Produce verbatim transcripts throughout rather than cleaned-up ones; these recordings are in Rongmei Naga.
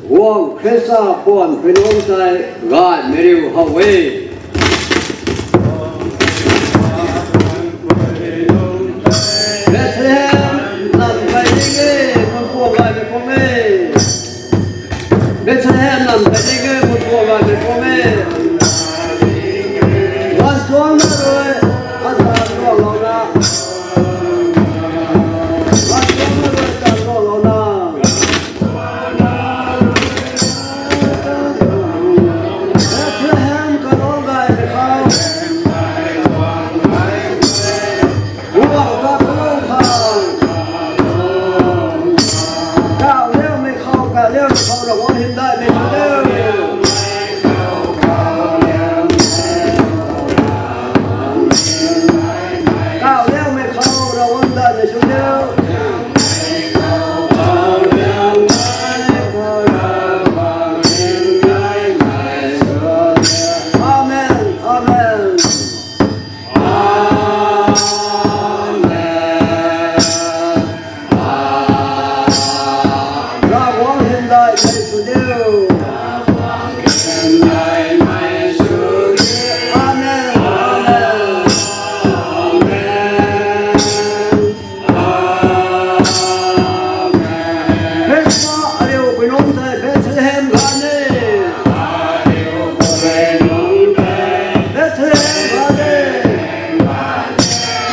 Guang Khrista puan pui nungc tei gaymei riu how e. Bethlehem nam kai ding e, mun puang gaymei puang e. Bethlehem nam kai ding e, mun puang gaymei puang e. Ganchuangna rui, ganchuangna rui, ganchuangna rui, ganchuangna. Bethlehem kalung gaymei khou. Guang ta kalung khang. Kauhliangmei khou, kauhliangmei khou Ravguangc hymdaihmei sw diu. Kauhliangmei khou Ravguangc hymdaihmei sw diu. Amen. Amen. Ravguangc hymdaihmei sw diu. Amen. Amen. Khrista ariu pui nungc tei Bethlehem ganv e. Bethlehem ganv e.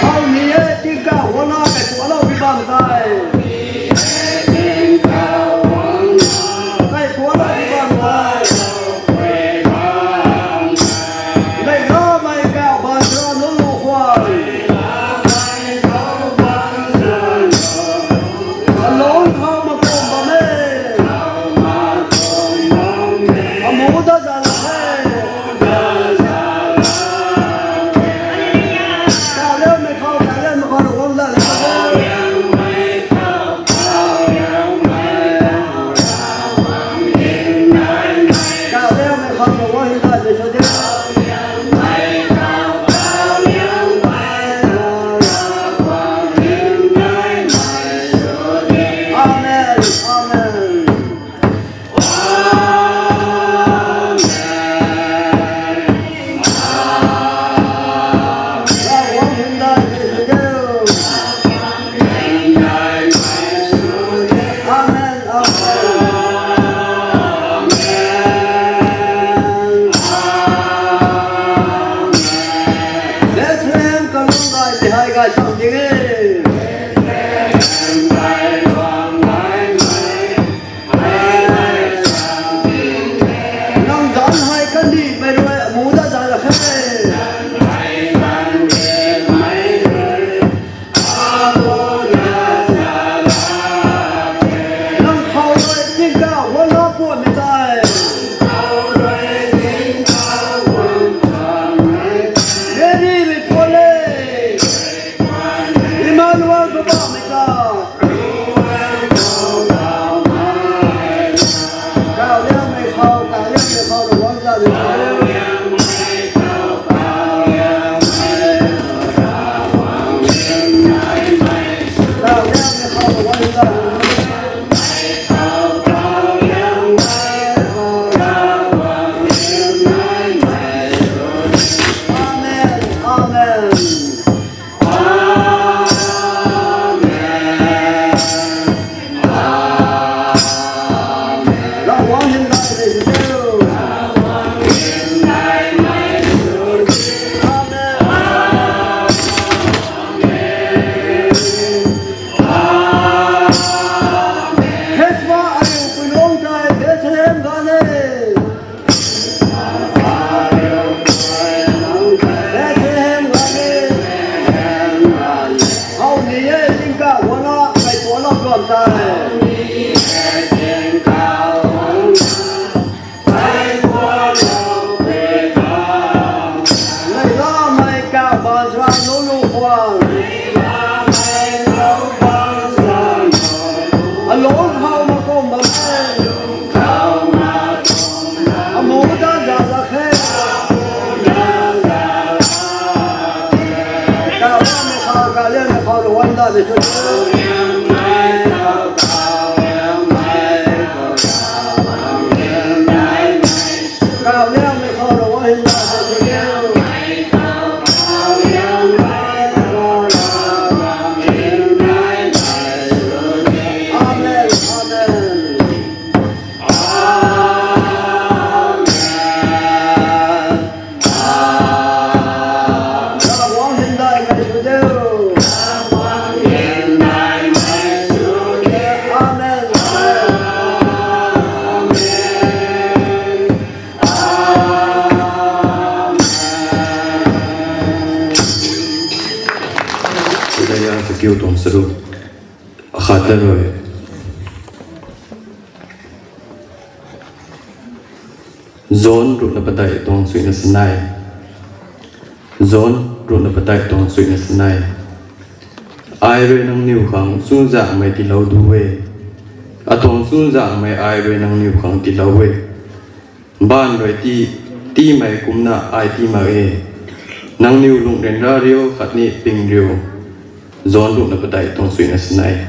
How ni e, tingkauh guangna kaipualou pi bam tei. Kaipualou pi bam tei. Neihlamei kauh baanchara nunc lu khwan. Alung khou makum bam e. Amuh dat zan lak e. Kauhliangmei khou, kauhliangmei khou Ravguangc hymdaihmei sw diu. Kauhliangmei khou Ravguangc hymdaihmei sw diu. Amen. Amen. Ravguangc hymdaihmei sw diu. Amen, amen. Bethlehem kalung gaymei hei gay sam ding e. Nang zanc hei kandihmei rui amuh dat zan lak khe. Nang khou rui tingkauh guangna puanmei tei. Mary rui puan e. Emmanuel Pu Bammei ta. Kauhliangmei khou, kauhliangmei khou Ravguangc hymdaihmei sw diu. Kauhliangmei khou Ravguangc hymdaihmei sw diu. Amen. Amen. Ravguangc hymdaihmei sw diu. Amen. Khrista ariu pui nungc tei Bethlehem ganv e. Bethlehem ganv e. How ni e, tingkauh guangna kaipualou bam tei. Neihlamei kauh baanchara nunc lu khwan. Alung khou makum bam e. Amuh dat zan lak khe. Kauhliangmei khou, kauhliangmei khou Ravguangc hymdaihmei sw diu. Isaiah sakiu tuang charuk akhat ta rui. John ruhna padeih tuang suina sinai. John ruhna padeih tuang suina sinai. Ai rui nangniw khang chuzaenghmei tiilou du e. Atuang chuzaenghmei ai rui nangniw khang tiilou e. Baanv rui tii, tiimei kumna ai tii mak e. Nangniw lungh ryanra riu khatni ping riu. John ruhna padeih tuang suina sinai.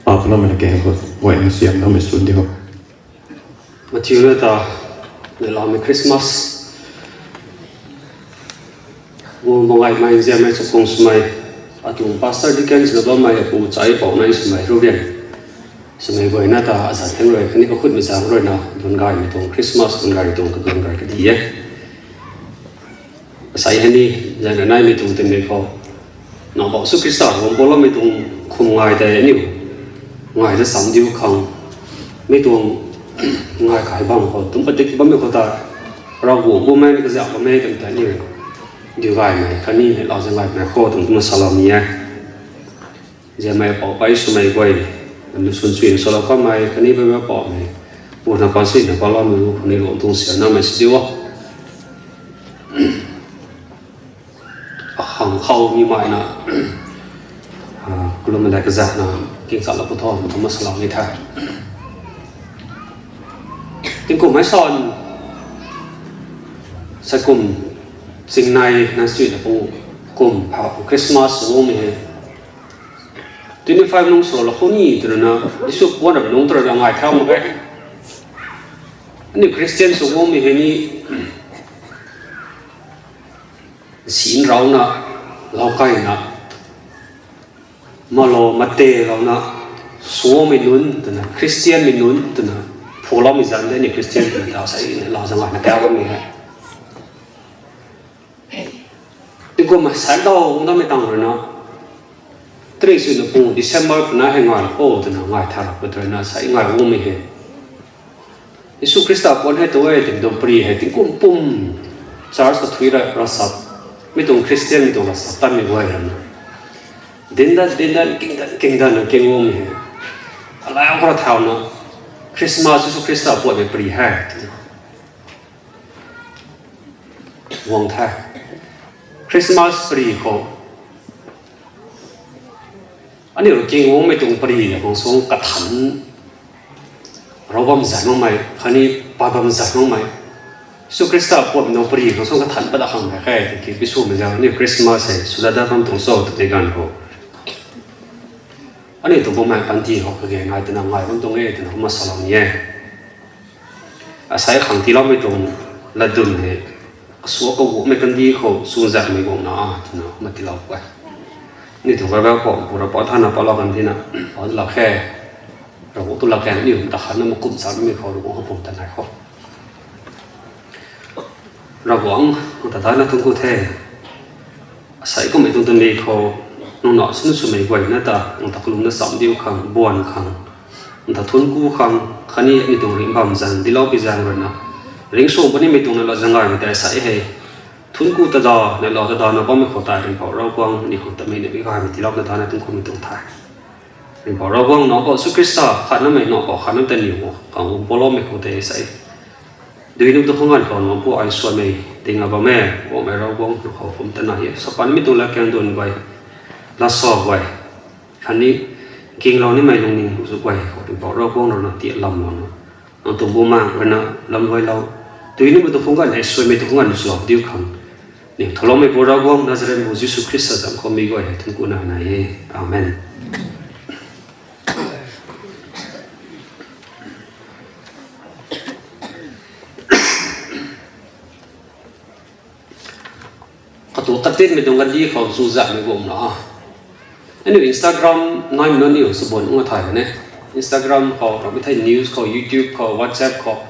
Aploumei na keng khou, guayna siamloumei sw di ho. Mathiu na ta, neiloumei Christmas. Guang bangaimei nzianmei chakung swmei. Atuang pastor deacon swna bammei apu chai pou nai swmei Ruben. Swmei guayna ta azat thang rui, khatni kakhutmei zaeng ruina, dun gaymei tuang Christmas, dun gay tuang, kadun gay kadi e. Asei hei ni, zana naimei tuang tingmei khou. Nac bou Jisu Khrista guang boloumei tuang khum ngai tei aniu. Ngai ta sam diu khang. Mi tuang ngai kai bam khou, tum padik bammei khou ta. Ravguangc bumei ni kazak bammei tuang tei aniu. Diu gaymei, khatni lou zang gaymei khou tuang tumna salou ni e. Ziamei pou pei swmei guay, namlu sun chuina salou kamei, khatni bammei poumei. Puna pa sina paloumei ru, khatni lung tuang siamnamei sw diu o. Akhang khou nimei na, ah, kalum le kazakna, king sa la pu tho, tumna salou ni the. Tingkum hei san, sa kum, chingnei na suina pu, kum, ha, Christmas sw mei he. Twenty five nung sw la khou ni, twna, Jisu puan rap nung twna ngai thau mak e. Ani Christian sw mei he ni, sin rauna, lau kaina, malo mate rauna, sw mei nunc twna, Christian mei nunc twna, phuloumei zan de ni Christian twna, ta sai ni lau zang ai na tau mei he. Tingkum sandau na mei tang ruina. Three swna pu December puna hei ngai la pu twna ngai thara pu twna sai ngai gu mei he. Jisu Khrista puan hei tu e twmei tuang pri hei tingkum pum church kathui ra, rasap. Mi tuang Christian mi tuang rasap tan mi guay rana. Dindan, dindan, kingdan, kingdan na king gu mei he. Alai ang khou ra thauna. Christmas Jisu Khrista puan mei pri hei. Guang the. Christmas pri khou. Aniu king guangmei tuang pri na khang sung kathan. Rau bam zan makmei, khatni pa bam zan makmei. Jisu Khrista puan nau pri khang sung kathan pat da khang mei khe, tiki Jisu mei zan aniu Christmas hei, sw da da bam tuang sw tu tei ganv khou. Aniu tuang bumaeng panty khou kage ngai twna ngai bam tuang e, twna kumna salou ni e. Asei khang tiiloumei tuang latdyn hei, kasuak kaguangmei kandih khou, sw zan mei guangna, twna kumna tiilou e. Ni tuang Bible khou, pura pa thana palou kan tina, pa lak khe, Ravguangc tu lak khe, ni ta khatna makum sa mei khou, Ravguangc khou pum ta nai khou. Ravguangc, nang ta dana tuang ku the. Asei kummei tuang tumei khou, nang na swn swmei guayna ta, nang ta kalumna sam diu khang, buan khang, nang ta thuanc ku khang, khatni ni tuang ringh bam zan, diloupui zan ruina. Ringcsuang punimei tuang na la zang gaymei tei asei hei. Thuanc ku ta da, na la ta da na bammei khou tei Ringhpouc Ravguangc, ni khou tamei na bi gaymei tiilouna ta na tuang kummei tuang the. Ringhpouc Ravguangc, Nac Bau Jisu Khrista, khatnamei Nac Bau khatnam ta niw, kang gu boloumei khou tei asei. Dui nunc tu khang ganv khou nang pu ai suanmei, tingna bam e, Guangmei Ravguangc, nang khou pum ta nai e, sa panmei tuang latkaeng duan guay, lat sa guay, khatni, kinglou nimei lungning zu guay khou, Ringhpouc Ravguangc rana tiak lam lana. Nang tuang bumaeng ruina lam guaylou. Dui nimei tu khang ganv, ai suanmei tu khang ganv swlou diu khang. Ning thaloumei pu Ravguangc Nazareth bu Jisu Khrista zanc khou mei guay hei thuanc ku na nai e. Amen. Katinmei tuang kandih khou chuzaenghmei guangna. Aniu Instagram naimei nunc niw sabun nga thay ne. Instagram khou, ramei thei news khou, YouTube khou, WhatsApp khou.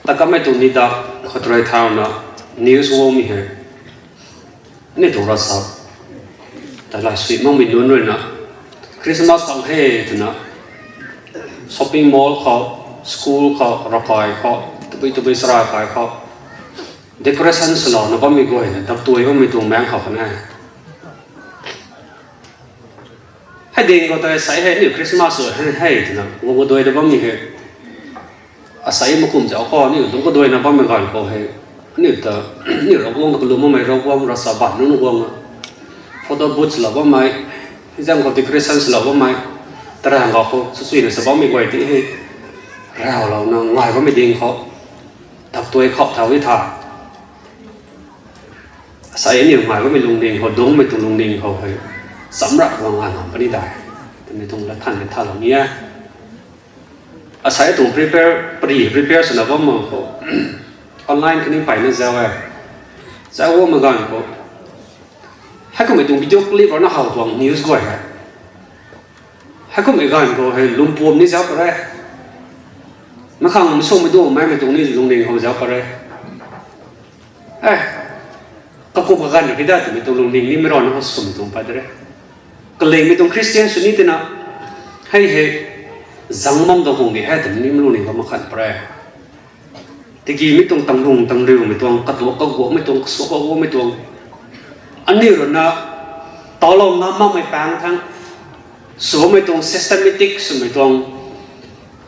Takamei tuang ni dak khou try thauna news guangmei hei. Aniu tuang ravsap ta lai sui makmei nunc ruina Christmas tang he twna shopping mall khou, school khou, ravkai khou, tabui tabui sarai kai khou decoration swlouna bammei guay na dap tuai bammei tuang maeng khou kan e. Hei ding khou tei sai hei aniu Christmas sw hei hei twna guang kaduaina bammei hei. Asai makum zauc khou aniu lungc kaduaina bammei ganv khou hei. Aniu ta, aniu Ravguangc ta kalum bammei Ravguangc ravsap baanv nunc guangna photo booth lou bammei, hei zaeng khou decoration swlou bammei, tarang khou khou swsuina sa bammei guay ti hei. Raulouna ngai bammei ding khou dap tuai khou thau di tha. Asai aniu ngai bammei lungning khou, dungcmei tuang lungning khou hei, chamrak guang ngai ngam puni dai twmei tuang lat than ni thalou ni e. Asai tuang prepare, pari prepare swna bam mak khou online khatni mpeyna zauc e. Zauc guangmei ganv khou, heikummei tuang video clip rana how tuang news guay hei. Heikummei ganv khou hei lwmpuam ni zauc pat re. Makhang masuangmei duangmei mei tuang ni lungning khou zauc pat re. E, kakum kaganv na pida twmei tuang lungning nimei rana khou swmei tuang pat re. Kalingmei tuang Christian sw ni tina, hei hei, zang bam tuang hung di hei twmei nimei lungning khou makhan pat re. Tiki mi tuang tanglung tangliumei tuang, katuak kaguakmei tuang, kasuak kaguakmei tuang, aniu ruina tawlou ngam makmei paeng thang, swmei tuang systematic swmei tuang,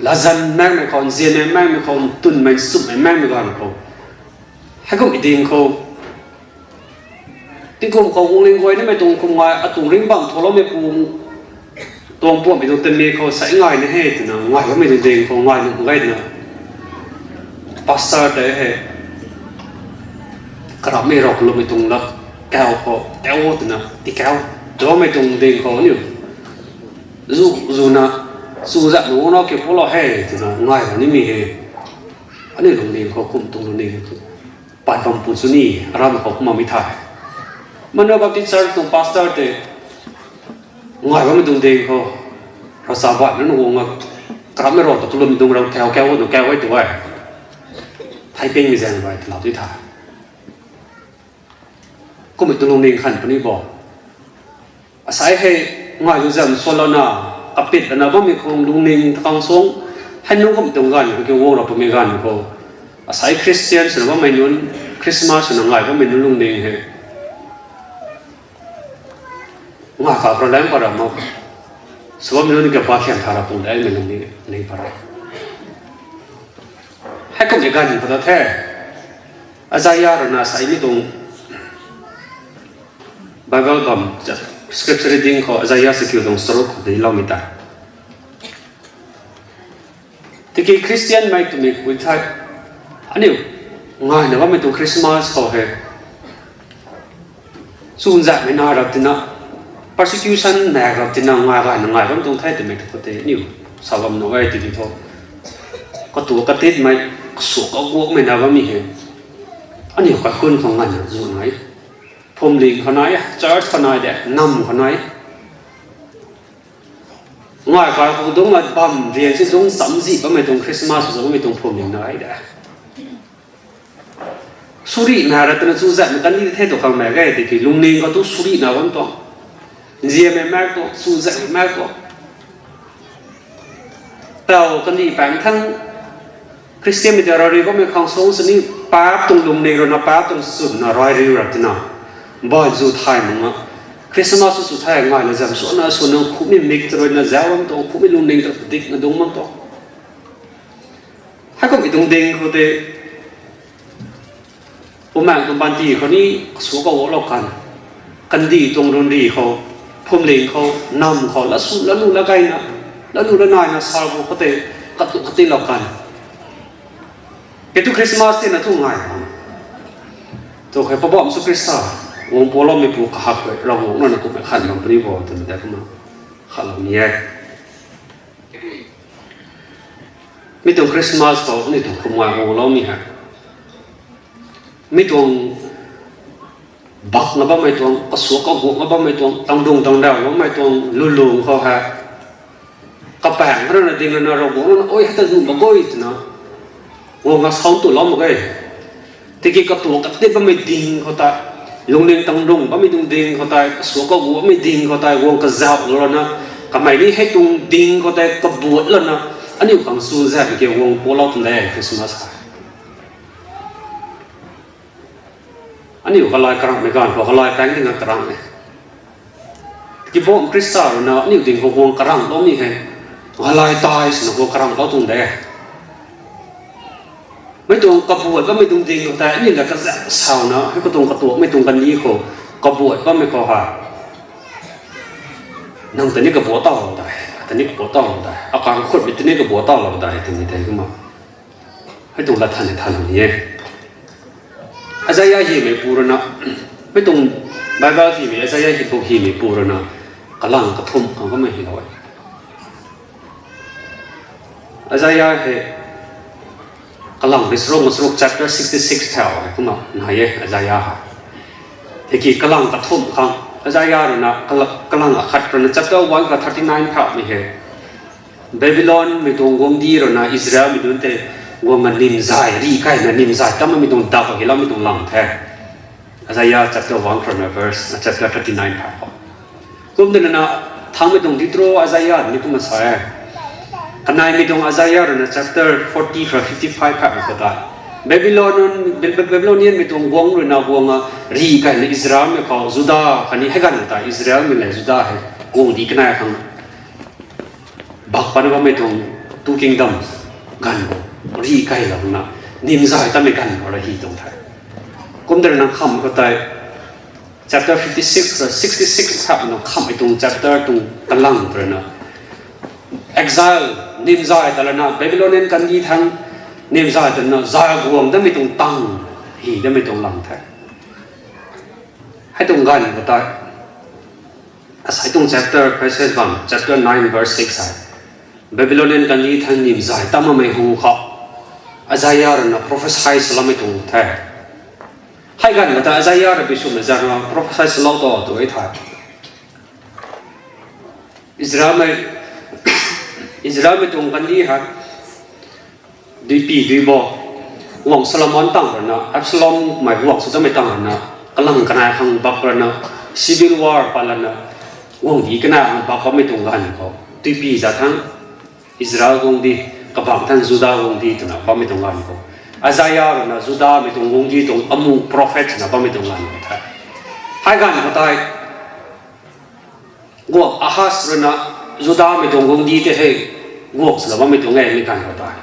latzan maekmei khou, nzianmei maekmei khou, ntunmei nchumhmei maekmei ganv khou, heikum ding khou, tingkum khou guangling guay nimei tuang kum ngai atuang ringc bam tholoumei pu tuang puammei tuang tanmei khou sai ngai na he twna ngai bammei tuang ding khou ngai na gayna, pastor tei hei, karamhmei rau kalummei tuang lak kau khou tau twna tikau, twmei tuang ding khou aniu zu zuna, chuzaenghmei guangna kiu pulou he twna ngai ra nimei he. Aniu lungning khou kum tuang lungning khou pat bam pu chu ni, aram khou kumna mi the. Mano Baptist Church tuang pastor tei ngai bammei tuang ding khou, ravsap baanv nunc guangna, karamhmei rau ta kalum tuang rau kau kau nu kau e tu e. Thei pingmei zaeng bai twlou ti tha. Kummei tuang lungning khan puni bo. Asai hei ngai lu zam suanlouna, kapit lana bammei khang lungning takang suang, hei nunc kum tuang ganv khou kiu guang ra pumei ganv khou, asai Christian swna bammei nunc, Christmas swna ngai bammei nunc lungning hei, ngai ka problem pat ra mak, sw bammei nunc ni kapakhian tha ra pung daimei lungning ni pat ra. Heikumhmei ganv khou ta the, Isaiah ruina sai mi tuang Bible bam, scripture reading khou Isaiah sikiu tuang charuk khou deiloumei ta. Tiki Christian mei twmei pui thei, aniu ngaina bammei tuang Christmas khou hei, chunzatmei na rap tina, persecution na rap tina ngai gayna ngai bam tuang the twmei tu khou tei aniu sa bam nuh e tiki thu, katuak katitmei, kasuak kaguakmei na bammei hei, aniu kaikhun khou nganvna zu nai, phwamling khou nai, church khou nai de, nam khou nai. Ngai kai khou dungc na bam rian si dungc chamzih bammei tuang Christmas sw bammei tuang phwamling nai de. Surihna ra twna chuzatmei kandih the tu khang mak ge tiki lungning khou tu surihna bam tuang, nzianmei mak tuang, chuzatmei mak tuang. Tau kandih paeng thang, Christian mei ta rariu bammei khang suang sini, paap tuang lungning ruina paap tuang chwnna rariu ra tina, baanv zu thay mak na, Christmas sw sw thei ngaina zam suanna suanna khumei mik ta ruina zauc bam tuang, khumei lungning ta dikna dungc bam tuang. Heikumhmei tuang ding khou tei, Bumaengh tuang panty khou ni kasuak kaguaklou kan, kandih tuang run ri khou, phwamling khou, nam khou, lat sw lat lu lat gayna, lat lu lat naina sa khou khou tei, katuak katitlou kan. Kei tu Christmas tina thu ngai, tu khe Poubauhmei Jisu Khrista guang paloumeipu kahak khou Ravguangc nana kummei khan bam puni bo twmei tei kumna khatlou ni e. Mi tuang Christmas khou ni tuang khum ngai guangloumei hei, Mi tuang bak nga bammei tuang, kasuak kaguak nga bammei tuang, tangdung tangdau bammei tuang lulung khou hei, kapaeng rana ding rana Ravguangc rui na, oi, hei ta nuh mak ge twna, guang nga sound tu lou mak ge. Tiki katuak katip bammei ding khou tei, lungning tangdung bammei tuang ding khou tei, kasuak kaguakmei ding khou tei, guang kazauh lou lana, kamei ni hei tuang ding khou tei kabuat lana, aniu khang sw zat ki guang pulou tuang de Christmas hei. Aniu kalai karangmei ganv khou kalai paeng ding a karang e. Tiki bam Khrista rui na aniu ding khou guang karang lou ni hei, kalai tai swna guang karang lou tuang de. Mei tuang kabuat bammei tuang ding khou tei aniu la kazak sauna hei katuang katuakmei tuang kani khou, kabuat bammei khou hei, nang ta ni kabuat taw lou dai, ta ni kabuat taw lou dai, akang khutmei ta ni kabuat taw lou dai twmei tei kumna, hei tuang lat than ni than ni e. Isaiah hymeipu rui na, mei tuang Bible hymei, Isaiah hei buk hymeipu rui na, kalang kathumh khang bammei hylou e. Isaiah hei kalang rui charuk, charuk chapter sixty six thau hei kumna nai e Isaiah hei. Tiki kalang kathumh khang, Isaiah rui na kala-, kalang akhat rui na chapter one kha thirty nine thaumei hei, Babylonmei tuang guangcdic rui na Israelmei nunc tei guang a nimzay, rih kayna nimzay tamna mei tuang dak hiloumei tuang lang the. Isaiah chapter one khou rui na verse, chapter thirty nine thaumei khou. Kum de na, thangmei tuang di tro Isaiah ni kumna sa e. Kanaimei tuang Isaiah rui na chapter forty khou fifty five thaumei khou ta, Babylon, Bab-, Babylonianmei tuang guangc rui na guang a rih kayna Israelmei khou, Juda khatni hei ganv ta Israelmei le Juda hei guangcdic kanei khang bak patna bammei tuang two kingdom ganv khou rih kaylou na, nimzay tamei ganv khou rui hy tuang the. Kum de na kham khou tei, chapter fifty six rui sixty six thaumei na khammei tuang chapter tuang kalang rui na, exile, nimzay ta lana Babylonian kandih thang, nimzay ta lana zay guang damei tuang tang, hy damei tuang lang the. Hei tuang ganv khou tei, asei tuang chapter, passage bam, chapter nine verse six hei, Babylonian kandih thang nimzay tamna mei hu khou, Isaiah rui na prophecy swloumei tuang the. Hei ganv khou tei Isaiah rui bi swmei zana prophecy swlou tu tu e the. Israelmei, Israelmei tuang kandih hei, duipi duibo, guangc Solomon tang rui na, Absalom mei guangc sw tamei tang rui na, kalang kanei khang bak rui na, civil war pat lana, guangcdic kanei khang bak bammei tuang ganv khou, duipi za thang, Israel guangcdic, kabang thang Juda guangcdic twna bammei tuang ganv khou, Isaiah rui na Judamei tuang guangcdic tuang amu prophet swna bammei tuang ganv khou the. Hei ganv khou tei, guangc Ahaz rui na Judamei tuang guangcdic tei hei guangc swna bammei tuang e mei ganv khou tei.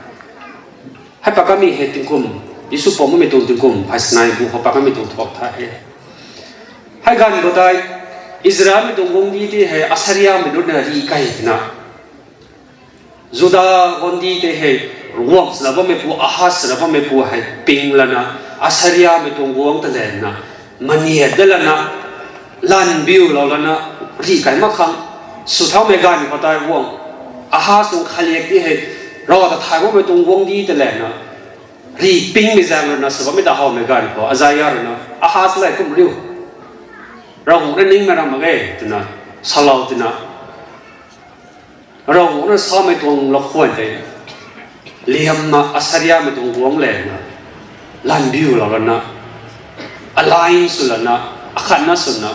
Hei pat kamei hei tingkum, Jisu pam bammei tuang tingkum phay sanei bu khou pat kamei tuang thuak the. Hei ganv khou tei, Israelmei tuang guangcdic tei hei Assyriamei nunc na rih kay twna, Juda guangcdic tei hei guangc swna bammeipu, Ahaz swna bammeipu hei ping lana, Assyriamei tuang guangc ta lana, maniat dat lana, lanv biulou lana, rih kay mak khang sw thaumei ganv khou tei guangc Ahaz tuang khaliak tei hei, Rav ta thay bammei tuang guangcdic ta lana, rih pingmei zaeng rui na sw bammei ta howmei ganv khou Isaiah rui na, Ahaz le, kum riu, Ravguangc rui ningmei ram mak ge twna salou tina, Ravguangc rui samei tuang lakhwan tei liamna Assyriamei tuang guangc lana, lanv biulou lana, align sw lana, akhatna swna,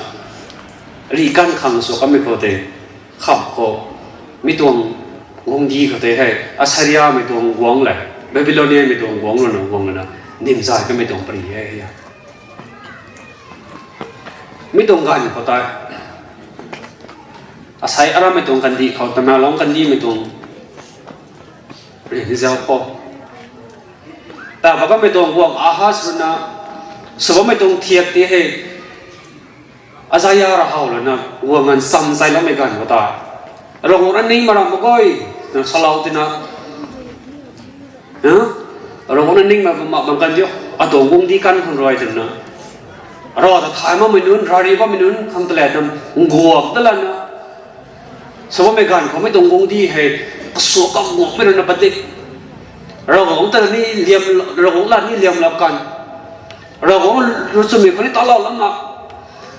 rih kan khang sw kamei khou tei, kham khou, mi tuang guangcdic khou tei hei Assyriamei tuang guangc le, Babyloniamei tuang guangc rui na guang lana, nimzay kamei tuang pary e. Mi tuang ganv khou tei, asei aramei tuang kandih khou, Tamenglong kandihmei tuang rih ni zau khou, ta pat kamei tuang guangc Ahaz rui na sw bammei tuang thiak tei hei, Isaiah rui how lana guang nganv cham zayloumei ganv khou tei, Ravguangc rui ningmei ram mak ge twna salou tina, Ravguangc rui ningmei mak bam kan diu, atuang guangcdic kan khang rui twna, Rav ta thay makmei nunc, rari bammei nunc khang ta lana, guang ta lana, sw bammei ganv khou mei tuang guangcdic hei, kasuak kaguakmei rui na padik, Ravguangc ta ni liam, Ravguangc lat ni liamlou kan, Ravguangc lu chwmei khou ni talou lana,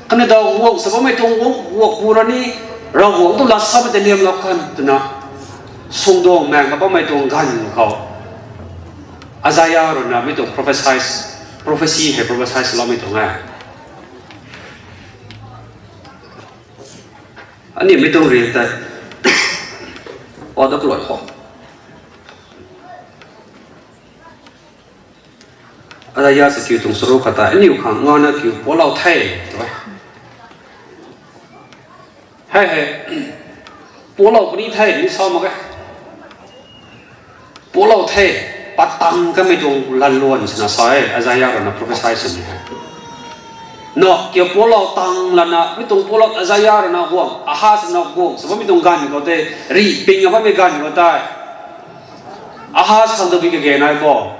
kaniw ta guang sa bammei tuang guang, guang pu ra ni, Ravguangc tuang lat samei tei liamlou kan twna, sungduang maeng ka bammei tuang ganv khou, Isaiah rui na mi tuang prophecy, prophecy hei prophecy loumei tuang e. Aniu mi tuang ri tei, pa da kalui khou. Isaiah sa kiu tuang charuk khat ta, aniu khang ngana kiu pulou the, tw e. Hei hei, pulou puni the ni sa mak ge. Pulou the, pat tang kamei tuang latluan swna sa e, Isaiah rui na prophecy swmei hei. Na kiu pulou tang lana, mi tuang pulou Isaiah rui na guang, Ahaz na guang sa bammei tuang ganv khou tei, rih ping a bammei ganv khou tei, Ahaz khang tabui kage nai bo,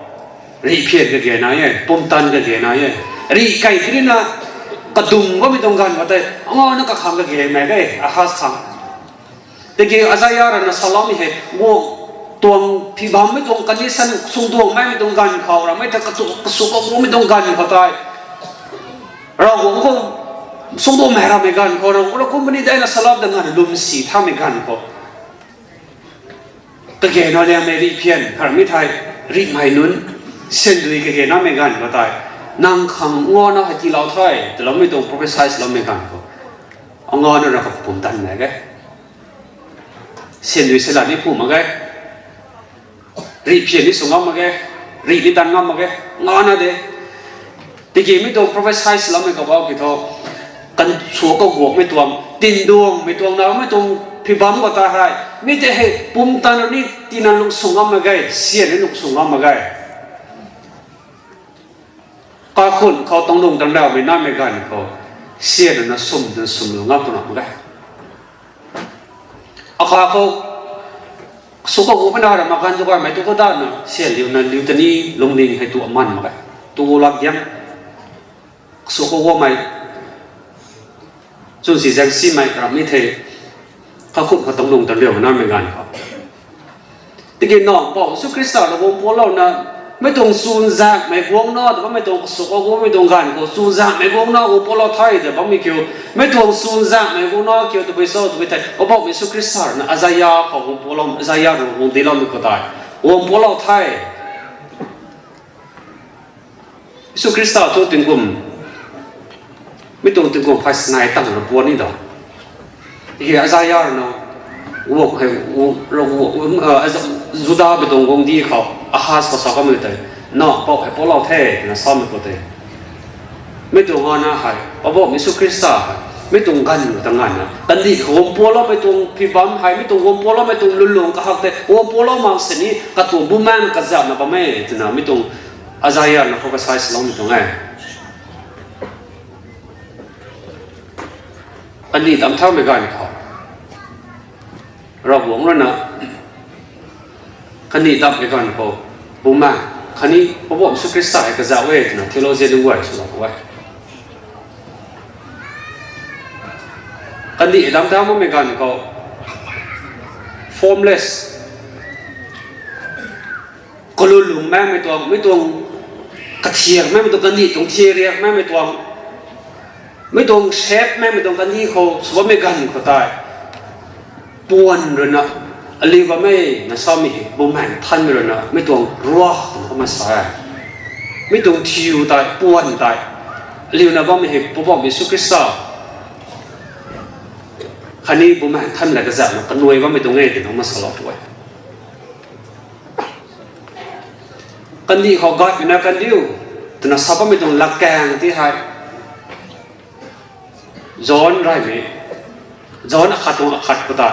rih phian kage nai e, pumtan kage nai e. Rih kai thirina, kadum bammei tuang ganv khou tei, ngana kakhang kage nai e, Ahaz khang. Tiki Isaiah rui na saloumei hei, guang tuang phi bammei tuang condition, sungduang maimei tuang ganv khou, ramei ta kasu, kasu kaguangmei tuang ganv khou tei, Ravguangc khou, sungduang mei ramei ganv khou, Ravguangc rui kumpani dei na salou ta ngana lwmsi thamei ganv khou, kage na liangmei rih phian, kharmei thei, rihmei nunc, syandui kage namei ganv khou tei, nang khang ngana hei tiilou the, tiiloumei tuang prophecy loumei ganv khou, ngana ra kapumtan mak ge. Syandui sala ni phu mak ge. Rih phian ni sw ngam mak ge. Rih ni tan ngam mak ge. Ngana de. Tiki mi tuang prophecy loumei kabau ki thu, kan sua kaguangmei tuang, tinduangmei tuang, namei tuang phi bam khou ta hei, mi tei hei pumtan ni tina lung sw ngam mak ge, syan ni lung sw ngam mak ge. Kakhun khou tuang lung tangdaumei namei ganv khou, syan na sum, na sum lu ngam tu na mak ge. Akha khou, sw kaguangmei na ra mak ganv tu gaymei tu khou dana, syan liu na liu ta ni lungning hei tu aman mak ge. Tu lak diang, sw kaguangmei, chwnsi zaengsimei, ramei thei, kakhun khou tuang lung tangdaumei namei ganv khou. Tiki na, Mpouh Jisu Khrista rui guang pulouna, mei tuang chunzaenghmei guangna, tw bammei tuang kasuk kaguangmei tuang ganv khou, chunzaenghmei guangna guang pulou the, tw bammei kiu, mei tuang chunzaenghmei guangna kiu, tabui cho, tabui thei, Poubauhmei Jisu Khrista rui na Isaiah khou guang pulou, Isaiah rui guang diloumei khou tei, guang pulou the. Jisu Khrista thu tingkum, mi tuang tingkum phay sanei tang na puan ni da. Hi Isaiah rui na, guang hei, gu-, ra gu-, um, ah, Juda mei tuang guangcdic khou, Ahaz khou sa kamei tei, na, Mpouh hei pulou the, na samei khou tei, mi tuang ngana hei, Poubauhmei Jisu Khrista hei, mi tuang ganv ta nganvna, kandih khou guang puloumei tuang phi bam hei, mi tuang guang puloumei tuang lwnlung kahak tei, guang pulou mak sini, katuang bumaengh kazauhna bam e, twna mi tuang Isaiah na khou kasai saloumei tuang e. Kandih dam thaumei ganv khou, Ravguangc rui na, kandih dammei ganv khou, bumaengh, khatni Poubauhmei Jisu Khrista hei kazauh e, twna theology nunc guay swlou khou e. Kandih dam thaumei ganv khou, formless, kalun lungmei mei tuang, mi tuang kathiakmei mei tuang kandih tuang thiak riakmei mei tuang, mi tuang shape mei mei tuang kandih khou sw bammei ganv khou tei, puan rui na, aliu bam e na samei hei, Bumaengh Nthanmei rui na, mi tuang ruakc twna kumna sa e. Mi tuang thiu tei, puan tei, aliuna bammei hei Poubauhmei Jisu Khrista, khatni Bumaengh Nthanmei la kazauhna kanuai bammei tuang e twna kumna salou tu e. Kandih khou gatmei na kandiu, twna sa bammei tuang latkaeng ti hei, John reymei, John akhat tuang akhat khou ta,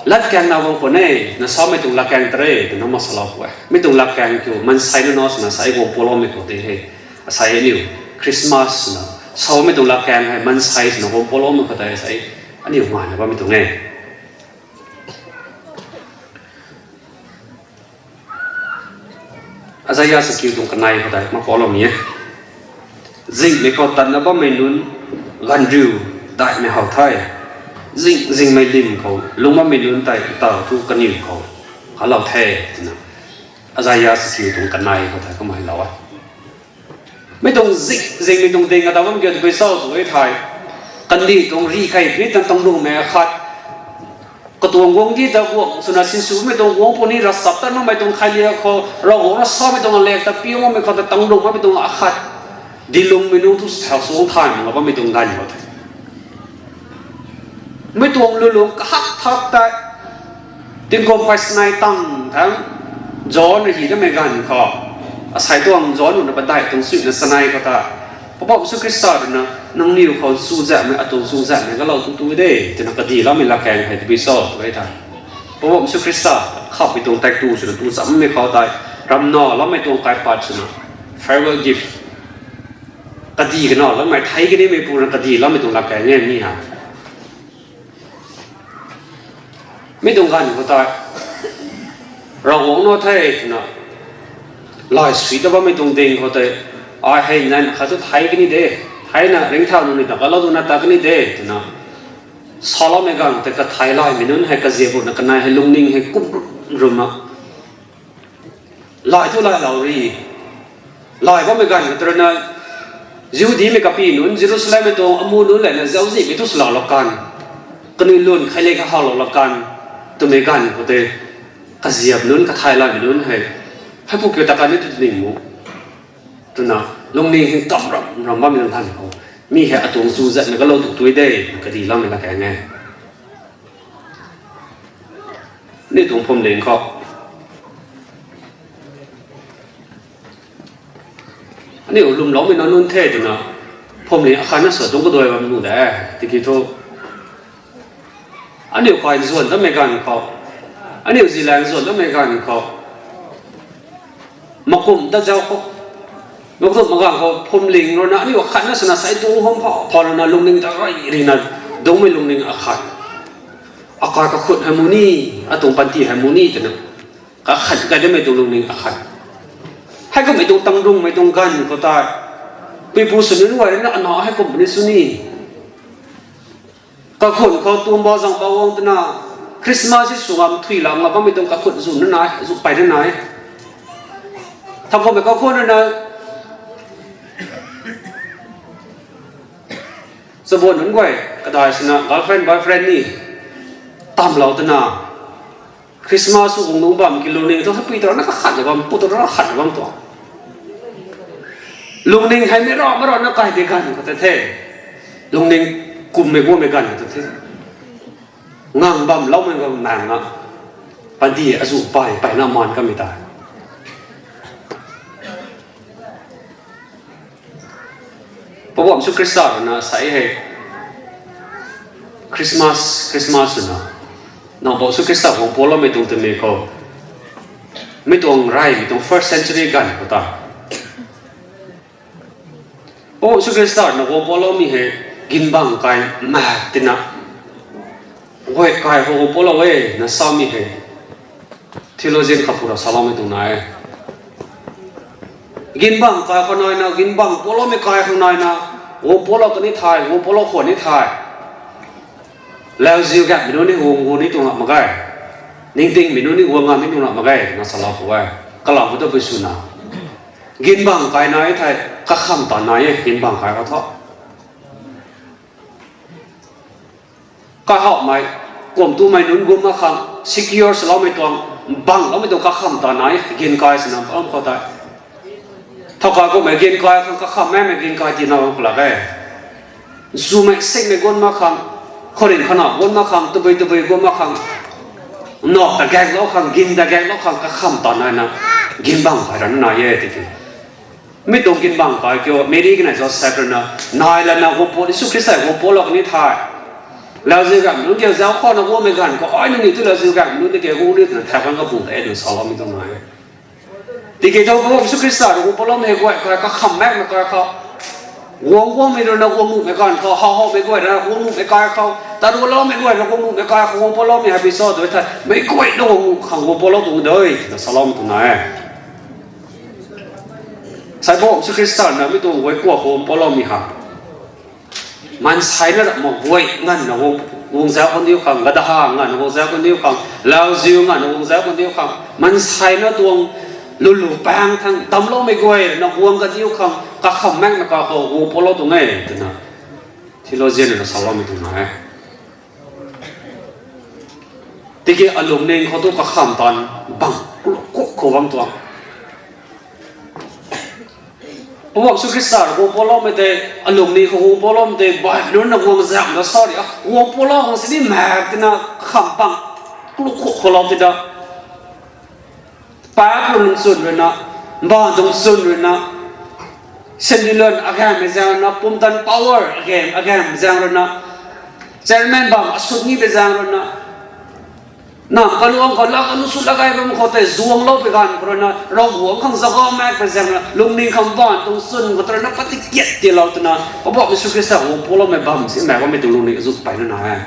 latkaeng na guang khwan e, na samei tuang latkaeng ta re, twna kumna salou khou e. Mi tuang latkaeng kiu, maansei na na swna sa e guang puloumei khou tei hei, asei aniu, Christmas swna, samei tuang latkaeng hei maansei swna guang puloumei khou tei sa e, aniu nganvna bammei tuang e. Isaiah sa kiu tuang kanei khou tei mak puloumei e. Zinghmei khou tatna bammei nunc, ganvriu daihmei how the. Zing, zinghmei lim khou lungc bammei nunc tei taw thu kaniw khou kalou the, twna. Isaiah sisi tuang kanei khou tei kumhei lou e. Mi tuang zing, zingmei tuang ding ata bam kiu tw pui cho tw e thei, kandih tuang ri kei ri tan tangdungmei akhat, katuang guangcdic ta guang swna sinswmei tuang guang puni ravchaptatmei tuang khailiak khou, Ravguangc rui samei tuang alek ta piu makmei khou ta tangdung makmei tuang akhat, dilungmei nunc thu thau suang thay mak bammei tuang ganv khou tei, mi tuang lulung kahak thak tei, tingkum khuay sanei tang thangc, John rui hi kamei ganv khou, asei tuang John ruhna padeih tuang suina sanei khou ta, Poubauhmei Jisu Khrista ruina, nangniw khou chuzaenghmei, atuang chuzaenghmei kalou tu tu de, twna kadihloumei latkaeng hei tw pui cho tw e thei, Poubauhmei Jisu Khrista khammei tuang tei tu swna tu chammei khou tei, ramna loumei tuang kaipat swna, farewell gift, kadih kanaw loumei thei kanimei pu rui kadihloumei tuang latkaeng e ni ha. Mi tuang ganv khou tei, Ravguangc nac the twna, lay sui ta bammei tuang ding khou tei, ai hei nai khat thu thei kani de, theina ringcthau nunc ni ta kalou duna ta kani de twna, saloumei ganv tei kathei laymei nunc hei kaziap ruhna kanei hei lungning hei kum rumna, lay thu laylou ri. Lay bammei ganv khou tei ruina, Jihudimei kapy nunc, Jerusalemmei tuang amu nunc lana zauczihmei thu swlou lak kan, kaniw lun khaile kahawlou lak kan, twmei ganv khou tei, kaziap nunc, kathei laymei nunc hei, heipu kiu ta kan ni tu ning mu, twna, lungning hei kam ram ram bammei ganv khou, mi hei atuang chuzaenghmei kalou tu tu de, kadihloumei latkaeng e. Aniu tuang phuamling khou, aniu lwmloumei nunc nunc the twna, phuamling akhatna sa tuang kaduai bam nu de, tiki thu, aniu kai nzuan dammei ganv khou, aniu zilaeng nzuan dammei ganv khou, makum ta zau khou, makum maganv khou phuamling ruina aniu akhatna swna sei tu hum pha pha ruina lungning ta rey rina, dungcmei lungning akhat, akai kakhut hei mu ni, atuang panty hei mu ni twna, kakhat kai dammei tuang lungning akhat. Heikummei tuang tangdungmei tuang ganv khou tei, puipu sw nunc guay ruina ana heikum puni sw ni, kakhun khou tuang ba zang ba guang twna, Christmas si sw ngam thuy lam nga bammei tuang kakhut zu na nai, zu pey na nai. Thakhumei kakhun ruina, chabuan nunc guay kadai swna girlfriend boyfriend ni tamlou twna, Christmas sw guang nung bam ki lungning thu hapui ta rana kakhatna bam, pu ta rana khatna bam tuang. Lungning hei mei ra mei rana kai de ganv khou ta the. Lungning kummei guangmei ganv khou ta the. Ngang bamloumei ganv maengna, panty azu pey peyna maan kamei tei, Poubauhmei Jisu Khrista ruina sa e hei, Christmas, Christmas swna, Nang Poubauhmei Jisu Khrista guang pualoumei tuang twmei khou, mi tuang reymei tuang first century ganv khou ta, Poubauhmei Jisu Khrista ruina guang pualoumei hei, ginbang kai mak tina, guay kai khou guang pualou e na samei hei, theologian khat pu ra saloumei tuang nai e. Ginbang kai khou naina, ginbang pualoumei kai khou naina, guang pualou kani thei, guang pualou khwan ni thei, lauziu gaymei nunc ni guang guang ni tuang mak ge, ningtingmei nunc ni guang ngam ni tuang mak ge na salou khou e. Kalam khou ta pui swna, ginbang kai nai thei, kakham ta nai e, ginbang kai khou thu kahawmei, kuam tumei nunc guang mak khang, secure swloumei tuang, bangloumei tuang kakham ta nai, ginkai swna bam khou tei. Thowkai kummei ginkai khang kakham makmei ginkai tina bam khou lak e. Zumei sikmei guang mak khang, khouringh khana guang mak khang, tabui tabui guang mak khang, nawk ta gaeklou khang, gin ta gaeklou khang kakham ta naina, ginbang kai rana nai e tiki. Mi tuang ginbang kai kiu, Meri kanei Josep ruina, nai lana guang pualou, Jisu Khrista guang pualou kani thei, lauziu gaymei nunc kiu zauc khou na guangmei ganv khou, ai nangniw thu lauziu gaymei nunc tiki guang ni twna thau khang kapu ta e twna saloumei tuang nai e. Tiki thu Poubauhmei Jisu Khrista rui guang pualoumei guay kai kakham makmei kai khou, guang guangmei ruina guang nuhmei ganv khou, how howmei guay ruina guang nuhmei kai khou, tarualoumei guay ruina guang nuhmei kai khou guang pualoumei hei pui cho tw e thei, meic guayna guang nuh khang guang pualou tuang de twna saloumei tuang nai e. Sai Poubauhmei Jisu Khrista ruina mi tuang guay kuak khou guang pualoumei ha, maanseina mak guay nganvna guang, guang zauc kandiu khang, gadaha nganvna guang zauc kandiu khang, lauziu nganvna guang zauc kandiu khang, maanseina tuang Lulu pang thang damcloumei guay na guang kaniw khang kakham maekna kakhou guang pulou tuang e twna theologian na saloumei tuang na e. Tiki alungning khou tu kakham taanv bang ku khou bam tuang. Poubauhmei Jisu Khrista rui guang puloumei tei, alungning khou guang puloumei tei, Bible nunc na guang zam na sorry, guang pulou khang sini mak tina kakham bang ku khou lou tina. Paap lun chwn ruina, mbaanv tuang chwn ruina, Sendilan agammei zaeng ruina, pumtan power agam, agammei zaeng ruina, chairman bam asut ni pei zaeng ruina, nam kaluang khou lak anu sut lak ai bam khou tei zuanglou pei ganv khou ruina, Ravguangc khang zagau maek pei zaeng ruina, lungning khang mbaanv tuang chwn khou ruina, pati kiat tilou twna, Poubauhmei Jisu Khrista guang puloumei bam si maek bammei tuang lungning azu peyna na e.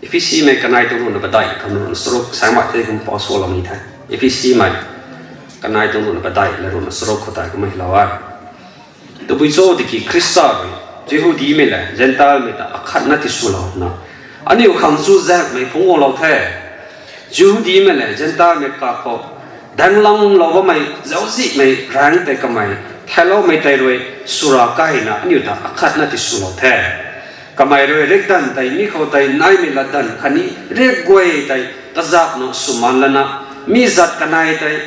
Ephesimei kanei tuang ruhna padeih, kan ruhna charuk, saimei tei kum pau sualou ni the. Ephesimei kanei tuang ruhna padeih, la ruhna charuk khou tei kumna hylou e. Tabui cho tiki Khrista rui Jihudimei lev Zentelmei ta akhatna tiswlouna, aniu khang chuzaenghmei phungc guanglou the. Jihudimei lev Zentelmei kakhou, daenglanglou bammei zauczihmei raengc tei kamei, theiloumei tei rui swra kaina aniu ta akhatna tiswlou the. Kamei rui riakdanv tei mi khou tei naimei latdanv khatni riak guay tei kazakna swmaan lana, mi zat kanei tei,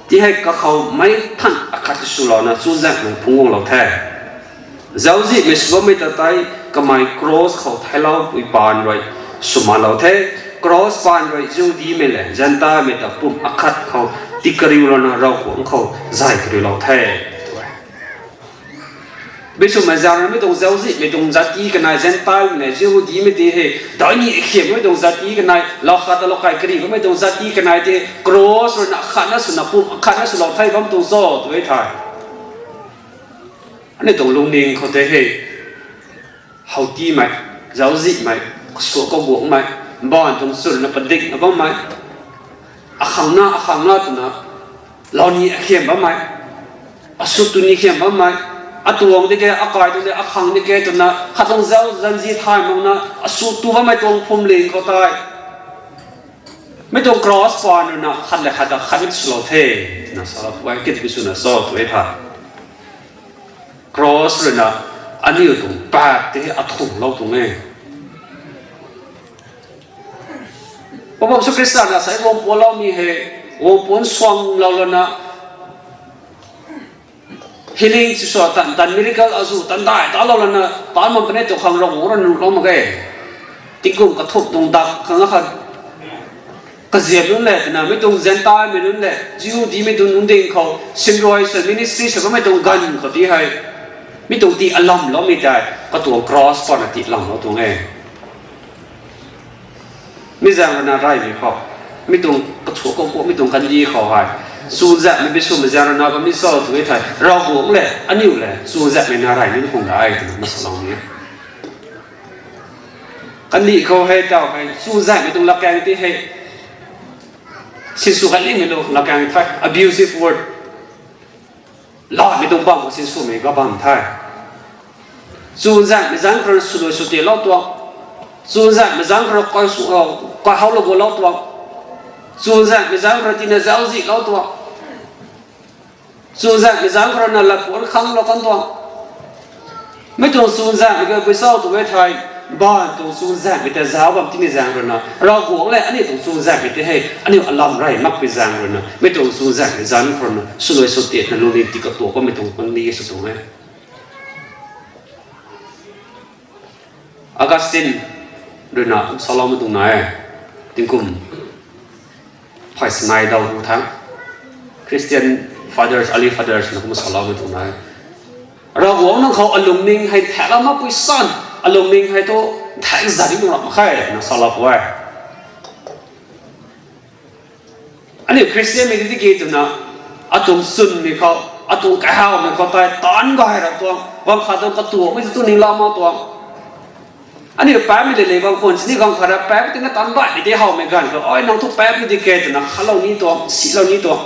ti hei kakhou meic than akhat tiswlouna chuzaenghmei phungc guanglou the. Zauczihmei sw bammei ta tei kamei cross khou theicloupui paan rui swmaanlou the. Cross paan rui Jihudimei lev Zentelmei ta pum akhat khou tikariulouna Ravguangc khou zay kariulou the. Beisumei zaeng ruina mi tuang zauczihmei tuang zati kanei Zentelmei lev Jihudimei ti hei, daini akhiammei tuang zati kanei, lau khat ta lau kai kari bammei tuang zati kanei ti, cross ruina akhatna swna pum akhatna swlou the bam tuang cho tw e thei. Aniu tuang lungning khou tei hei, howtimei, zauczihmei, kasuak kaguangmei, mbaanv tuang chwn na padikna bammei, akhangna akhangna twna, lou ni akhiam bammei, asut tu ni khiam bammei, atuang di ke, akai tu de, akhang di ke twna khat tuang zauc zanzi thay makna asut tu bammei tuang phuamling khou tei, mi tuang cross paan ruina khat le khat ta khat ni swlou the twna salou e, kit bi swna cho tw e thei. Cross ruina aniu tuang paap tei athumhlou tuang e. Poubauhmei Jisu Khrista na sa e, guang puanloumei hei, guang puan suanglou lana, healing sw tan, tan miracle azu tan dai talou lana, tan man puni tu khang Ravguangc rui nuhlou mak ge. Tingkum kathumh tuang dak khang akhat kaziap nunc lev twna, mi tuang Zentelmei nunc lev Jihudimei tuang nunc ding khou simrui sw ministry sw bammei tuang ganv khou ti hei, mi tuang ti alamloumei tei katuang cross paan na ti lamlou tuang e. Mi zaeng ruina reymei khou, mi tuang kasuak kaguangmei tuang kandih khou hei, chuzaenghmei beisumei zaeng ruina bam ni cho tw e thei, Ravguangc lev aniu lev chuzaenghmei na rey ni khang dai twna masalou ni. Kandih khou hei taw hei chuzaenghmei tuang latkaeng ti hei, sinsw khat nimei lu latkaeng the, abusive word. Latmei tuang bam khou sinswmei ga bam the. Chuzaenghmei zanc khou rui swluai swtiatlou tuang. Chuzaenghmei zanc khou rui kai sw, kaihowlou gualou tuang. Chuzaenghmei zanc khou rui tina zauczihlou tuang. Chuzaenghmei zanc khou rui na latpuan khanglou kan tuang. Mi tuang chuzaenghmei ka bui cho tw e thei, mbaanv tuang chuzaenghmei ta zauc bam timei zaeng ruina, Ravguangc lev aniu tuang chuzaenghmei tei hei aniu alam rey makpui zaeng ruina, mi tuang chuzaenghmei zanc khou rui na swluai swtiatna lungning ti katuak bammei tuang pangni sw tuang e. Augustine ruina saloumei tuang na e, tingkum phay sanei daw ru thangc, Christian fathers, early fathers na kumna saloumei tuang na e. Ravguangc nang khou alungning hei thaeklou makpui san, alungning hei tu thaek zat ni nuh ram mak khe na salou khou e. Aniu Christianmei tiki twna, atuang chwnmei khou, atuang kahawmei khou tei taanc gay ra tuang, ganv khat tuang katuakmei tu tu ningla mak tuang. Aniu paapmei le le bam khwan sini ganv khat ra paap tina taanc baihmei tei howmei ganv khou, ai nang thu paapmei di ke twna khalou ni tuang, silou ni tuang.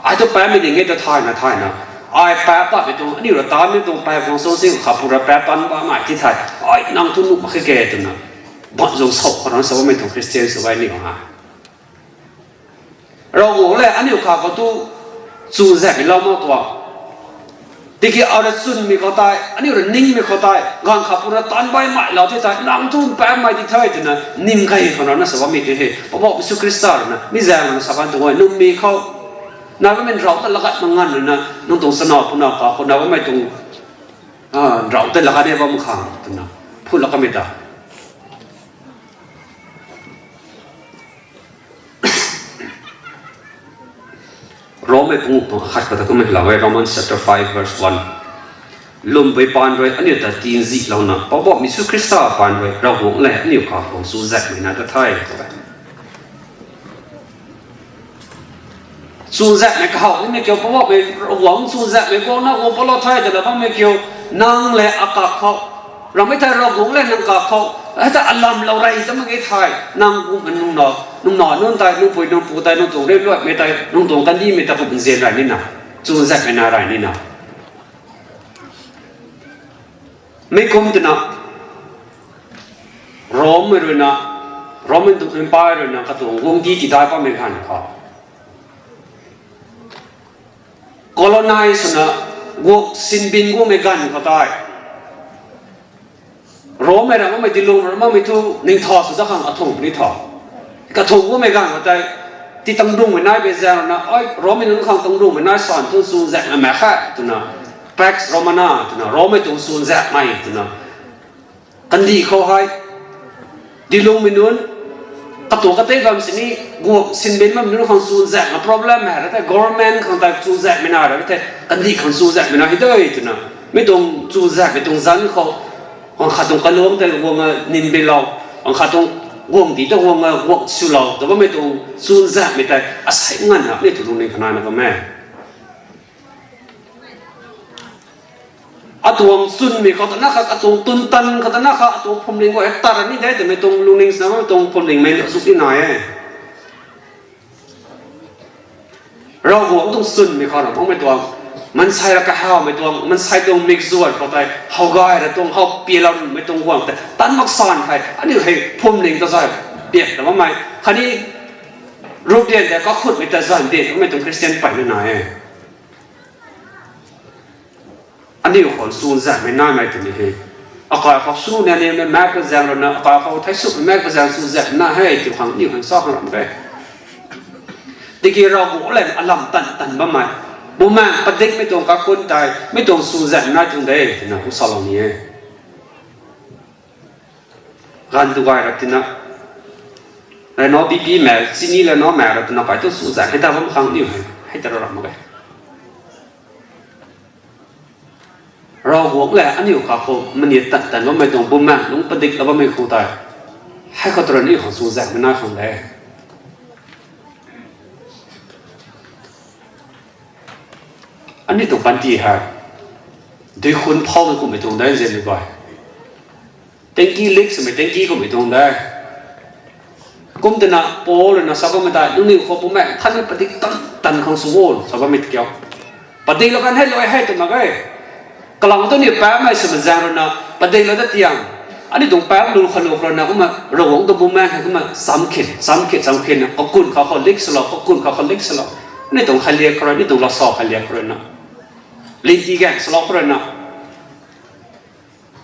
Ai thu paapmei ding e ta thayna thayna, ai paap patmei tuang, aniu ra taanmei tuang paap khang sw si khapu ra paap taanc bammei ti thei, ai nang thu nuh mak khe ke twna Bam zung sou khou rana sa bammei tuang Christian sw gay ni bang a. Ravguangc le aniu kha khou tu chuzaenghmei lou mak tuang. Tiki ara chwnmei khou tei, aniu ra ningmei khou tei, ganv khat puna taanv baihmei lou the tei, nang thu mpeyna mei di the twna ning key khou rana sa bammei tei he. Poubauhmei Jisu Khrista rui na, mi zaeng rui na sa kan tuang e, nungmei khou. Na bammei nrau ta lagat mak nganv rui na, nang tuang chana puna kha khou na bammei tuang, ah, nrau ta lagat ni bam khang twna. Phu lak kamei ta. Romei punguk tuang khat khou ta kumna lou e, Romans chapter five verse one. Lwmbui paan rui aniu ta tinzihlouna, Poubauhmei Jisu Khrista paan rui Ravguangc le aniu kha khou chuzaenghmei na ta the, tw e. Chuzaenghmei kahaw nimei kiu, Poubauhmei Ravguangc chuzaenghmei guangna guang palou the twna bammei kiu, nang le akak khou, ramei thei Ravguangc le nang kak khou, hei ta alam lou rey ta mak ge thei, nang kum nung na, nung na nunc tei, nungpui nungpu tei, nang tuang riuluatmei tei, nang tuang kandihmei tei kum nzian rey nina, chuzaenghmei na rey nina. Mi kum twna, Rommei rui na, Roman Empire rui na katuang guangcdic tidai patmei ganv khou colonize swna guang sinbin guangmei ganv khou tei, Rommei ram makmei dilung ram makmei thu ningtha sw dat khang athung puni tha. Kathung guangmei ganv khou tei, ti tangdungmei nai bei zaeng rui na, ai, Rommei nunc khang tangdungmei nai san thu chuzaenghmei mak khe twna, Pax Romana twna, Rommei tuang chuzaenghmei twna. Kandih khou hei, dilungmei nunc, katuang katei bam sini, guang sinbin bammei nunc khang chuzaenghmei problem hei ra the, government khang tei chuzaenghmei na ra the, kandih khang chuzaenghmei na hei de twna. Mi tuang chuzaenghmei tuang zanc khou, ganv khat tuang kaluang tei guang a ninbinlou, ganv khat tuang guangcdic ta guang a guang swlou, ta bammei tuang chuzaenghmei tei asei nganvna ni tu lungning khou naina bam e. Atuang chwnmei khou tana kha, atuang twn tan khou tana kha, atuang phuamling guay tat ra ni de twmei tuang lungning swna, tuang phuamlingmei azuh ni nai e. Ravguangc tuang chwnmei khou ra makmei tuang, maansei ra kahawmei tuang, maansei tuang mikzuan khou tei how gay ra tuang, how pialamei tuang guang tei tan mak san hei, aniu hei phuamling ta zay piak ta bammei khatni, ruprian tei kakhutmei ta zay piak ta bammei tuang Christian peyna nai e. Aniu khou chuzaenghmei naimei twmei hei, akai khou sw ni aniu mei mak kazaeng rui na, akai khou thei sw mei mak kazaeng chuzaenghmei na hei tw khang aniu khang sa khang ram e. Tiki Ravguangc le alam tan tan bammei, Bumaengh padikmei tuang kakun tei mi tuang chuzaenghmei nai tuang de twna kum salou ni e. Ganv tu gay ra tina, reno pipi mak, chini le no mak ra twna kai tu chuzaenghmei ta bam khang aniu hei hei ta ra ram mak e. Ravguangc le aniu kha khou mani tan tan bammei tuang Bumaengh lungc padiklou bammei khou tei, hei khou tu ra aniu khang chuzaenghmei nai khang de. Aniu tuang panty hei dui khun phau na kummei tuang de nzianmei guay. Tanki leak swmei tanki kummei tuang de. Kum twna Paul rui na sa bammei tei, nangniw khou Bumaengh Nthanmei padik tan tan khang sw o sa bammei tei kiu. Padiklou kan hei luai hei tw mak ge. Kalam tu aniu paapcmei swmei zaeng rui na, padiklou dat tiam, aniu tuang paap lu kha lu khou rui na kumna Ravguangc tuang Bumaengh hei kumna cham khin cham khin cham khin na, kakun kha khou leak swlou, kakun kha khou leak swlou. Aniu tuang khailiak khou rui, aniu tuang lasau khailiak khou rui na, linti gaeng swlou khou rui na,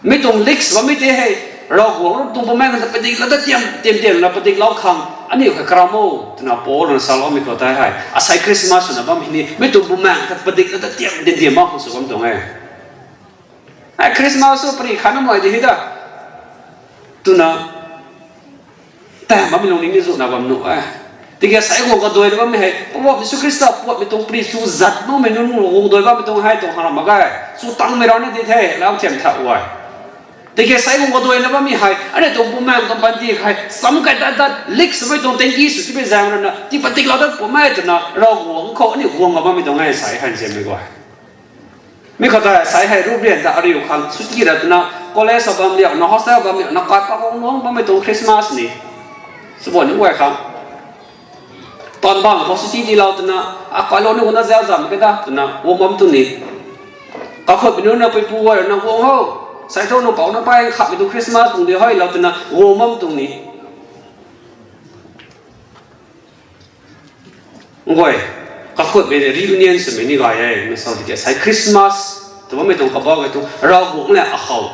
mi tuang leak sw bammei tei hei, Ravguangc tuang Bumaengh ta padiklou dat tiam tiam tiam na padiklou khang aniu hei karam o twna Paul rui na saloumei khou tei hei, asei Christmas swna bam hei ni mi tuang Bumaengh ta padiklou dat tiam tiam tiam mak khang sw bam tuang e. Ai, Christmas sw pary khatna mei di hei da twna, ta bammei lungning ni zuhna bam nuh e. Tiki asei guang kaduaina bammei hei, Poubauhmei Jisu Khrista puatmei tuang pary chu zat makmei nunc guang duai bammei tuang hei tuang khang ram mak ge. Chu tangmei rana di the, lau thiam tha uai. Tiki asei guang kaduaina bammei hei, aniu tuang Bumaengh tuang panty hei cham kai dat dat, leak swmei tuang tanki sw tibei zaeng rui na, ti padiklou dat pummei twna, Ravguangc khou aniu guang a bammei tuang e, asei hei nzianmei guay. Mi khou tei asei hei ruprian ta ariu khang chuti ra twna, college a bam liau na, hostel bam liau na, kai pa kong nuang bammei tuang Christmas ni, swbuan ni guay khang, taanv bang khou chuti tiilou twna, akailou ni guangna zau zam ke da twna guang bam tu ni, kakhutmei nunc na puipu guay rui na guang ho, Sai thu nang pou nang pai khatmei tuang Christmas tuang di hei lou twna guang bam tuang ni. Guay, kakhutmei reunion swmei ni gay e, mei sa tiki sai Christmas tw bammei tuang kabau e tu, Ravguangc le akhou.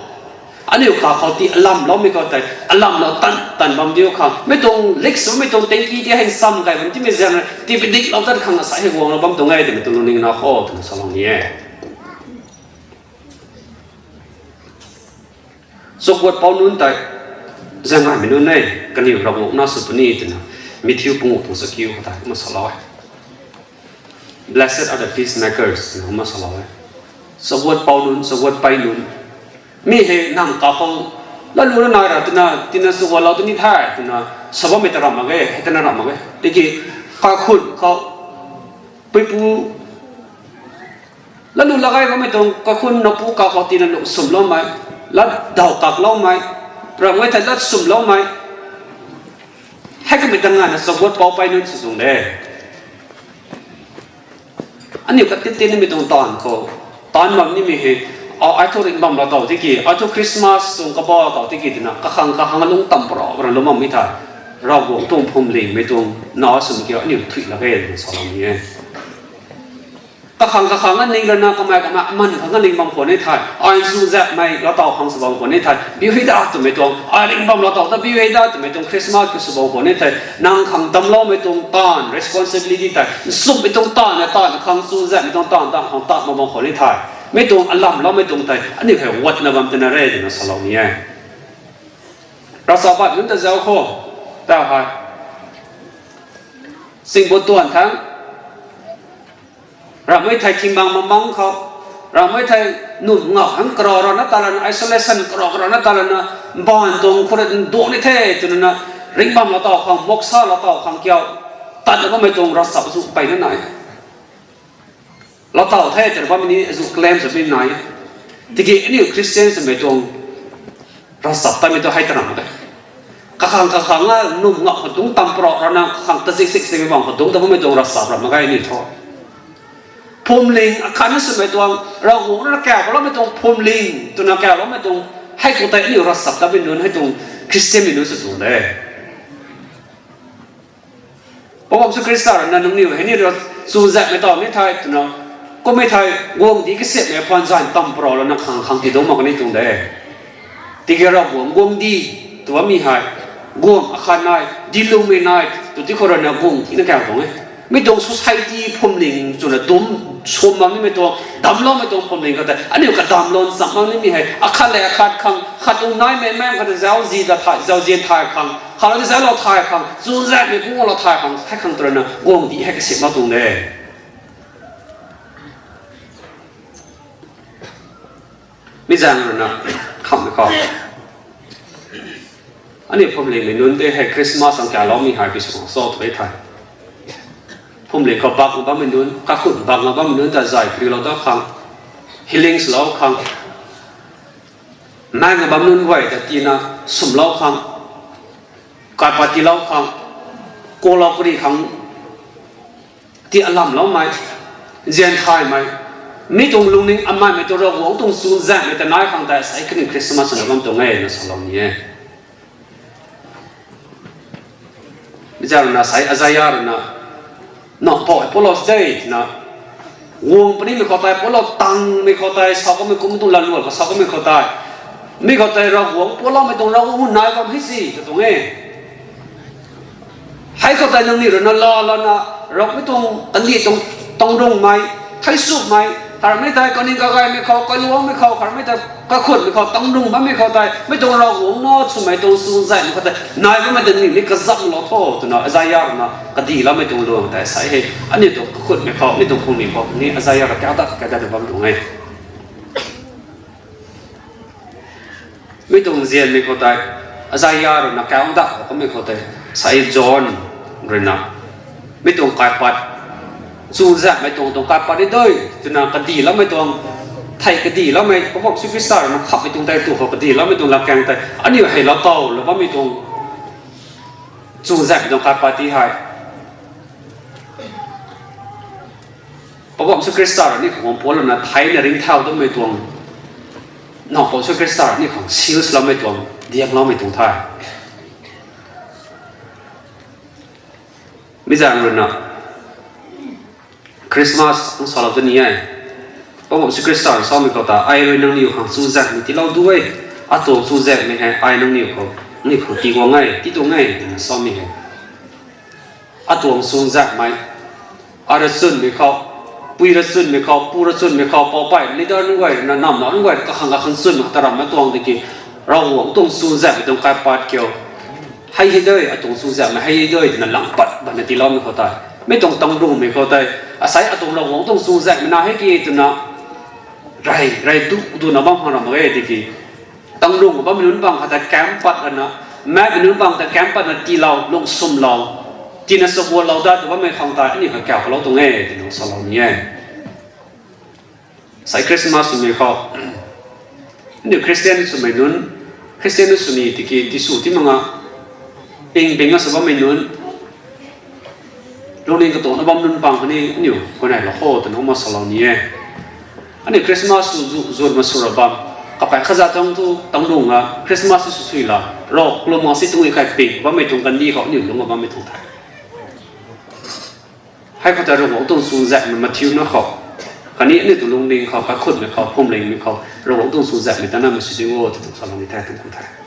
Aniu kakhou ti alamloumei khou tei, alamlou tan, tan bam diu khang. Mei tuang lik swmei tuang tengki ti hei sam gay bam timei zaeng, ti pediklou tat khang asai hei guanglou bam tuang e, twmei tuang lungning na khou, twna salou ni e. Chaguat pou nunc tei, zaeng gaymei nunc e, kaniw Ravguangc na sw puni twna, Matthew panguh tuang chakiu khou tei kumna salou e. Blessed are the peacemakers, twna kumna salou e. Chaguat pou nunc, chaguat pei nunc. Mi hei nang kakhou, laluna nai ra twna, tina chaguatlou tw ni the, twna, sa bammei ta ramh mak ge, hei twna ramh mak ge. Tiki, kakhun khou, puipu, lalu lagai bammei tuang kakhun napu kakhou tina lung swmloumei, lat daw kakloumei, ramh e thei lat swmloumei. Hei kamei ta ngana chaguat pou pei nunc sw tuang de. Aniu katit tinimei tuang taanv khou, taanv bam nimei hei, a, ai thu ringh bam la taw tiki, ai thu Christmas tuang kabau taw tiki twna, kakhang kakhang lungc tam parou rana lou bammei thei, Ravguangc tuang phuamlingmei tuang na swmei kiu aniu thuy lak e twna salou ni e. Kakhang kakhang aning rana kamei kamei aman khang aning bam khwan e thei, ai nchuzatmei lou taw khang sw bam khwan e thei, biu hei da twmei tuang, ai ringh bam lou taw ta biu hei da twmei tuang Christmas khou sw bam khwan e thei, nang khang damcloumei tuang taanv, responsibility tei, nchumhmei tuang taanv na taanv khang, nchuzatmei tuang taanv taanv khang tat mak bam khwan e thei, mei tuang alamloumei tuang tei, aniu hei watna bam twna re twna salou ni e. Ravsap pat nunc ta zauc khou, ta hei. Singbu tuan thangc. Ramhmei thei thingbang mamang khou. Ramhmei thei num ngauh hang karou rana talana, isolation karou karana talana, mbaanv tuang khou rui nduang ni the twna, ringh bam lou taw khang, moksa lou taw khang kiu, tat na bammei tuang ravchap zu peyna nai. Lou taw the twna bammei ni zu claim swmei nai. Tiki aniu Christian swmei tuang ravchap tatmei tu hei ta ramh mak e. Kakhang kakhang a num ngauh khou dungc tam parou rana kakhang tazik sik sik bam khou dungc ta bammei tuang ravchap ramh mak ge ni thu. Phuamling akhatna swmei tuang, Ravguangc rui na kauloumei tuang phuamling twna kauloumei tuang, hei khou tei aniu ravchap tatmei nunc hei tuang Christianmei nunc sw tuang de. Poubauhmei Jisu Khrista rui na nangniw hei ni rui chuzaenghmei taw ni thei twna, kummei thei guangcdic kasiamhmei phaan zay tam parou lana khang khang ti dungc mak kani tuang de. Tiki Ravguangc guangcdic tw bammei hei, guangc akhat nai, dilungmei nai tw ti khou rui na guangcdic na kau tuang e. Mi tuang society phuamling swna dum, sum bam nimei tuang, damcloumei tuang phuamling khou tei aniu kadamclou nchamc bam nimei hei akhat le akhat khang, khat tuang naimei maeng khou tei zauzian thay, zauzian thay khang, khat lou tei zauclou thay khang, chuzaenghmei guanglou thay khang, hei khang tw rui na guangcdic hei kasiamhlou tuang de. Mi zaeng rui na khamhmei khou, aniu phuamlingmei nunc tei hei Christmas ang kaloumei hei pi sw khang cho tw e thei, phuamling khou bak na bammei nunc, kakhun bak na bammei nunc ta zay priulou da khang, healing swlou khang, maeng na bam nunc guay ta tina sumlou khang, kaipat tiilou khang, kalou kari khang, ti alamloumei, nzian thaymei, mi tuang lungning amaimei tuang Ravguangc tuang chuzaenghmei ta nai khang tei asei kaniw Christmas swna bam tuang e na salou ni e. Mi zaeng rui na asei Isaiah rui na, nang pou hei pualou de twna, guang punimei khou tei, pualou tangmei khou tei, sa kummei kum tuang latluan khou sa kummei khou tei, mi khou tei Ravguangc pualoumei tuang Ravguangc nai bam hei si tw tuang e. Hei khou tei nangniw rui na laa lana, Ravguangc tuang kandih tuang tangdungmei, theisumei, kharmei tei kaning kagaymei khou, kailuangmei khou, kharmei tei kakhunmei khou tangdung bammei khou tei, mi tuang Ravguangc na swmei tuang chuzaenghmei khou tei nai bammei ta ni ni kazanglou tho twna Isaiah rui na kadihloumei tuang luang tei asei hei aniu tuang kakhunmei khou, aniu tuang phuamling khou ni Isaiah rui kau dat kau dat bam tuang e. Mi tuang nzianmei khou tei, Isaiah rui na kau dat kummei khou tei, asei John rui na, mi tuang kaipat, chuzaenghmei tuang tuang kaipat ni dui twna kadihloumei tuang, thei kadihloumei Poubauhmei Jisu Khrista rui na khamhmei tuang tei tu khou kadihloumei tuang latkaeng tei aniu hei laa towlou bammei tuang chuzaenghmei tuang kaipat ti hei, Poubauhmei Jisu Khrista rui ni khou guang pualouna theina ringcthau dammei tuang Nang Poubauhmei Jisu Khrista aniu khang sealloumei tuang, diakloumei tuang the. Mi zaeng ruina Christmas nang salou ta ni e. Poubauhmei Jisu Khrista samei khou ta, ai rui nangniw khang chuzaenghmei tiilou du e. Atuang chuzaenghmei hei ai nangniw khou, aniu khang tii guang e, tii tuang e twna samei hei. Atuang chuzaenghmei, ai rachwnmei khou, pui rachwnmei khou, pu rachwnmei khou, poupei leader nunc guay, na namna nunc guay, kakhang kakhang chwnmei khou ta ramna tuang tiki, Ravguangc tuang chuzaenghmei tuang kaipat kiu. Hei hei de, atuang chuzaenghmei hei hei de twna lang pat bana tiiloumei khou tei, mi tuang tangrungmei khou tei, asei atuang Ravguangc tuang chuzaenghmei na hei ki twna, rey rey du duna bam khang ram mak e tiki, tangrung bammei nunc bang khat ta kam pat lana, maekmei nunc bang ta kam patna tiilou, lungswmlou, tina chaguanlou dat tu bammei khang tei aniu kha kauc kalou tuang e twna salou ni e. Sei Christmas swmei khou, aniu Christian swmei nunc, Christian sw ni tiki tisw ti mak nga, ping ping a sw bammei nunc, lungning katuakna bam nunc pang khatni aniu khou nai lou kho twna kumna salou ni e. Aniu Christmas sw zu, zun ma sw ra bam, kapaeng khaza thangc thu tangrung a Christmas sw sui la, Rav kalum mak si tuang i kai ping bammei tuang kandih khou aniu lungc bammei tuang the. Hei khou tei Ravguangc tuang chuzaenghmei mathiuna khou, khatni aniu tuang lungning khou, kakhunmei khou, phuamlingmei khou Ravguangc tuang chuzaenghmei ta namei sw di o twna tuang salou ni the tuang khou the.